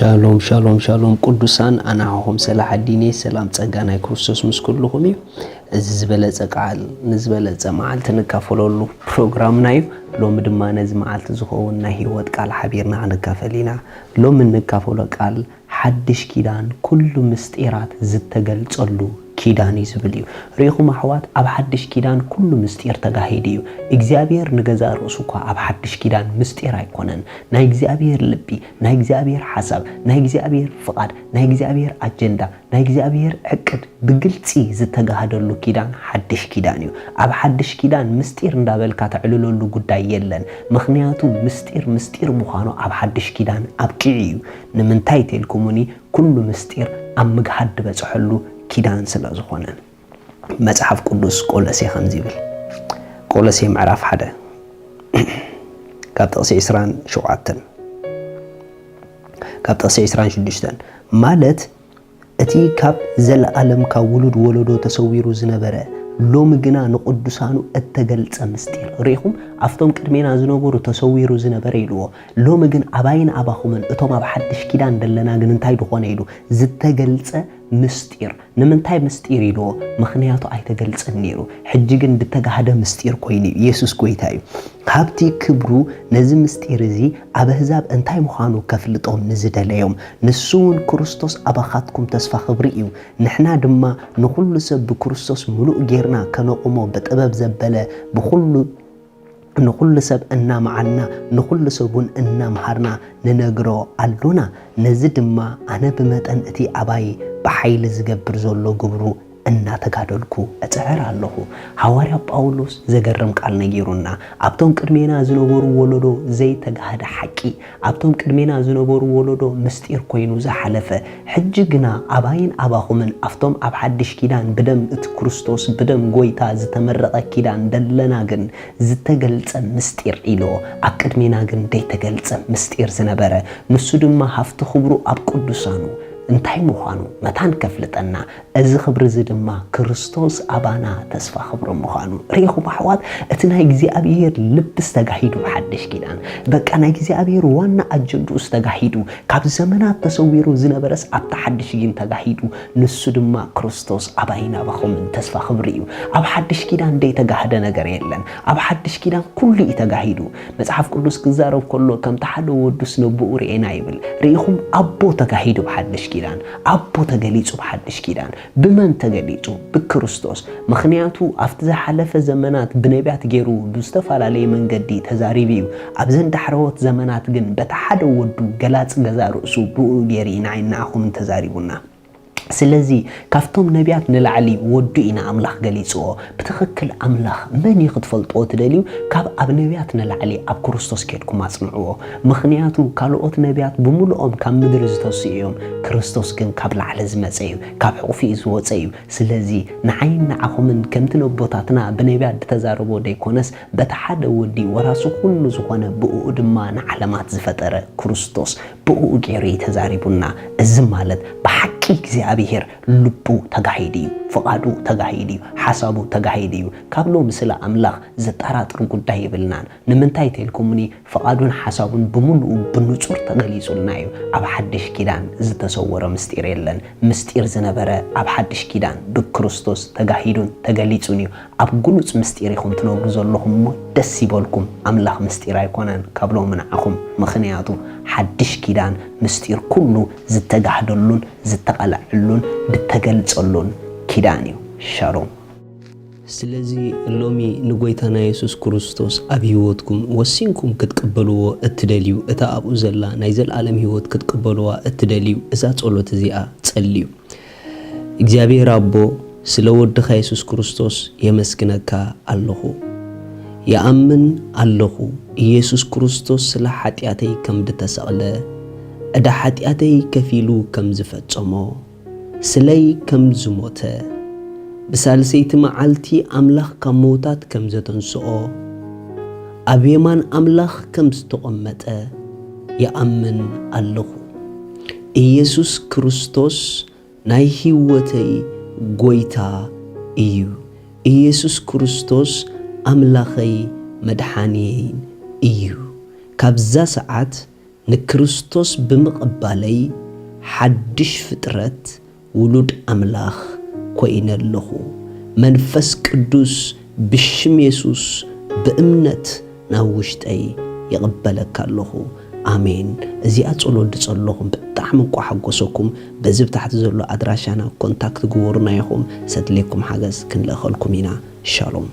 ሻሎም ሻሎም ሻሎም ቅዱሳን፣ ኣናሃኹም ሰላሕ ኣዲኔ ሰላም ጸጋ ናይ ክርስቶስ ምስ ኩልኹም እዩ። እዚ ዝበለጸ ቃል ንዝበለጸ መዓልቲ ንካፈለሉ ፕሮግራምና እዩ። ሎሚ ድማ ነዚ መዓልቲ ዝኸውን ናይ ህይወት ቃል ሓቢርና ክንካፈል ኢና። ሎሚ እንካፈሎ ቃል ሓድሽ ኪዳን ኩሉ ምስጢራት ዝተገልጸሉ ኪዳን እዩ ዝብል እዩ። ርኢኹም ኣሕዋት፣ ኣብ ሓድሽ ኪዳን ኩሉ ምስጢር ተጋሂዱ እዩ። እግዚኣብሔር ንገዛ ርእሱ እኳ ኣብ ሓድሽ ኪዳን ምስጢር ኣይኮነን። ናይ እግዚኣብሔር ልቢ፣ ናይ እግዚኣብሔር ሓሳብ፣ ናይ እግዚኣብሔር ፍቓድ፣ ናይ እግዚኣብሔር ኣጀንዳ፣ ናይ እግዚኣብሔር ዕቅድ ብግልጺ ዝተጋህደሉ ኪዳን ሓድሽ ኪዳን እዩ። ኣብ ሓድሽ ኪዳን ምስጢር እንዳበልካ ተዕልለሉ ጉዳይ የለን። ምኽንያቱ ምስጢር ምስጢር ምዃኑ ኣብ ሓድሽ ኪዳን ኣብቂዑ እዩ። ንምንታይ ተልኩሙኒ? ኩሉ ምስጢር ኣብ ምግሃድ ዝበጽሐሉ ኪዳን ስለ ዝኾነ። መጽሓፍ ቅዱስ ቆሎሴ ከምዚ ይብል። ቆሎሴ ምዕራፍ ሓደ ካብ ጥቕሲ ዕስራን ሸውዓተን፣ ካብ ጥቕሲ ዕስራን ሽዱሽተን፣ ማለት እቲ ካብ ዘለኣለም ካብ ውሉድ ወለዶ ተሰዊሩ ዝነበረ፣ ሎሚ ግና ንቅዱሳኑ እተገልጸ ምስጢር። ርኢኹም፣ ኣብቶም ቅድሜና ዝነበሩ ተሰዊሩ ዝነበረ ኢልዎ። ሎሚ ግን ኣባይን ኣባኹምን እቶም ኣብ ሓድሽ ኪዳን ደለና ግን እንታይ ድኾነ ኢሉ ዝተገልጸ ምስጢር። ንምንታይ ምስጢር ኢልዎ? ምኽንያቱ ኣይተገልጸን ነይሩ። ሕጂ ግን ድተጋህደ ምስጢር ኮይኑ እዩ። ኢየሱስ ጎይታ እዩ። ካብቲ ክብሩ ነዚ ምስጢር እዚ ኣብ ኣህዛብ እንታይ ምዃኑ ከፍልጦም ንዝደለዮም፣ ንሱ እውን ክርስቶስ ኣባኻትኩም ተስፋ ክብሪ እዩ። ንሕና ድማ ንኹሉ ሰብ ብክርስቶስ ምሉእ ጌርና ከነቑሞ ብጥበብ ዘበለ ብኹሉ ንኹሉ ሰብ እናመዓና ንኹሉ ሰብ እውን እናምሃርና ንነግሮ ኣሎና። ነዚ ድማ ኣነ ብመጠን እቲ ኣባይ ብሓይሊ ዝገብር ዘሎ ግብሩ እናተጋደልኩ እጽዕር ኣለኹ። ሃዋርያ ጳውሎስ ዘገርም ቃል ነጊሩና። ኣብቶም ቅድሜና ዝነበሩ ወለዶ ዘይተጋህደ ሓቂ፣ ኣብቶም ቅድሜና ዝነበሩ ወለዶ ምስጢር ኮይኑ ዝሓለፈ፣ ሕጂ ግና ኣባይን ኣባኹምን ኣብቶም ኣብ ሓድሽ ኪዳን ብደም እቲ ክርስቶስ ብደም ጎይታ ዝተመረቐ ኪዳን ደለና ግን ዝተገልጸ ምስጢር ኢልዎ። ኣብ ቅድሜና ግን ዘይተገልጸ ምስጢር ዝነበረ፣ ንሱ ድማ ሃፍቲ ክብሩ ኣብ ቅዱሳኑ እንታይ ምዃኑ መታን ከፍልጠና፣ እዚ ክብሪ እዚ ድማ ክርስቶስ ኣባና ተስፋ ክብሪ ምዃኑ። ርኢኹም ኣሕዋት፣ እቲ ናይ እግዚኣብሔር ልብስ ተጋሂዱ ብሓድሽ ኪዳን። በቃ ናይ እግዚኣብሔር ዋና ኣጀንድኡስ ተጋሂዱ። ካብ ዘመናት ተሰዊሩ ዝነበረስ ኣብቲ ሓድሽ ግን ተጋሂዱ። ንሱ ድማ ክርስቶስ ኣባይን ኣባኹምን ተስፋ ክብሪ እዩ። ኣብ ሓድሽ ኪዳን ዘይተጋህደ ነገር የለን። ኣብ ሓድሽ ኪዳን ኩሉ እዩ ተጋሂዱ። መጽሓፍ ቅዱስ ክዛረብ ከሎ ከምቲ ሓደ ወዱስ ነቦኡ ርኤና ይብል። ርኢኹም፣ ኣቦ ተጋሂዱ ብሓድሽ ኪዳን። ኣቦ ተገሊጹ ብሓድሽ ኪዳን። ብመን ተገሊጹ? ብክርስቶስ። ምኽንያቱ ኣብቲ ዝሓለፈ ዘመናት ብነቢያት ገይሩ ብዝተፈላለየ መንገዲ ተዛሪቡ እዩ። ኣብዘን ዳሕረዎት ዘመናት ግን በቲ ሓደ ወዱ ገላጺ ገዛ ርእሱ ብኡ ገይሩ ኢና ንዓኹም ተዛሪቡና። ስለዚ ካብቶም ነቢያት ንላዕሊ ወዱ ኢና ኣምላኽ ገሊጽዎ። ብትኽክል ኣምላኽ መን እዩ ክትፈልጥዎ ትደልዩ? ካብ ኣብ ነቢያት ንላዕሊ ኣብ ክርስቶስ ኬድኩም ኣጽንዕዎ። ምኽንያቱ ካልኦት ነቢያት ብምሉኦም ካብ ምድሪ ዝተስኡ እዮም፣ ክርስቶስ ግን ካብ ላዕሊ ዝመጸ እዩ፣ ካብ ሕቑፊኡ ዝወጸ እዩ። ስለዚ ንዓይን ንዓኹምን ከምቲ ነቦታትና ብነቢያት ዝተዛረቦ ደይኮነስ በቲ ሓደ ወዲ ወራሲ ኩሉ ዝኾነ ብእኡ ድማ ንዓለማት ዝፈጠረ ክርስቶስ ብእኡ ገይሩ እዩ ተዛሪቡና። እዚ ማለት ብሓቂ እግዚኣብሔር ልቡ ተጋሂዱ እዩ፣ ፍቓዱ ተጋሂዱ እዩ፣ ሓሳቡ ተጋሂዱ እዩ። ካብ ሎሚ ስለ ኣምላኽ ዘጠራጥር ጉዳይ የብልናን። ንምንታይ ተልኩምኒ? ፍቓዱን ሓሳቡን ብምሉኡ ብንጹር ተገሊጹልና እዩ። ኣብ ሓድሽ ኪዳን ዝተሰወረ ምስጢር የለን። ምስጢር ዝነበረ ኣብ ሓድሽ ኪዳን ብክርስቶስ ተጋሂዱን ተገሊጹን እዩ። ኣብ ግሉጽ ምስጢር ኢኹም ትነብሩ ዘለኹም እሞ ደስ ይበልኩም። ኣምላኽ ምስጢር ኣይኮነን ካብ ሎሚ ንዓኹም። ምኽንያቱ ሓድሽ ኪዳን ምስጢር ኩሉ ዝተጋህደሉን ዝተቐልዐሉን ዝተገልጸሉን ኪዳን እዩ። ሻሎም። ስለዚ ሎሚ ንጎይታና የሱስ ክርስቶስ ኣብ ህይወትኩም ወሲንኩም ክትቅበልዎ እትደልዩ፣ እታ ኣብኡ ዘላ ናይ ዘለኣለም ህይወት ክትቅበልዋ እትደልዩ፣ እዛ ጸሎት እዚኣ ጸልዩ። እግዚኣብሔር ኣቦ፣ ስለ ወድኻ የሱስ ክርስቶስ የመስግነካ ኣለኹ። ይኣምን ኣለኹ፣ ኢየሱስ ክርስቶስ ስለ ሓጢኣተይ ከም ድተሰቕለ፣ ዕዳ ሓጢኣተይ ከፊሉ ከም ዝፈጸሞ፣ ስለይ ከም ዝሞተ፣ ብሳልሰይቲ መዓልቲ ኣምላኽ ካብ መውታት ከም ዘተንስኦ፣ ኣብ የማን ኣምላኽ ከም ዝተቐመጠ ይኣምን ኣለኹ። ኢየሱስ ክርስቶስ ናይ ህይወተይ ጎይታ እዩ። ኢየሱስ ክርስቶስ ኣምላኸይ መድሓንየይን እዩ። ካብዛ ሰዓት ንክርስቶስ ብምቕባለይ ሓድሽ ፍጥረት ውሉድ ኣምላኽ ኮይነ ኣለኹ። መንፈስ ቅዱስ ብሽም የሱስ ብእምነት ናብ ውሽጠይ ይቕበለካ ኣለኹ። ኣሜን። እዚኣ ጸሎት ድጸለኹም ብጣዕሚ እንቋ ሓጎሰኩም። በዚ ብታሕቲ ዘሎ ኣድራሻና ኮንታክት ግበሩና ኢኹም። ሰድሌኩም ሓገዝ ክንልእኸልኩም ኢና። ሻሎም።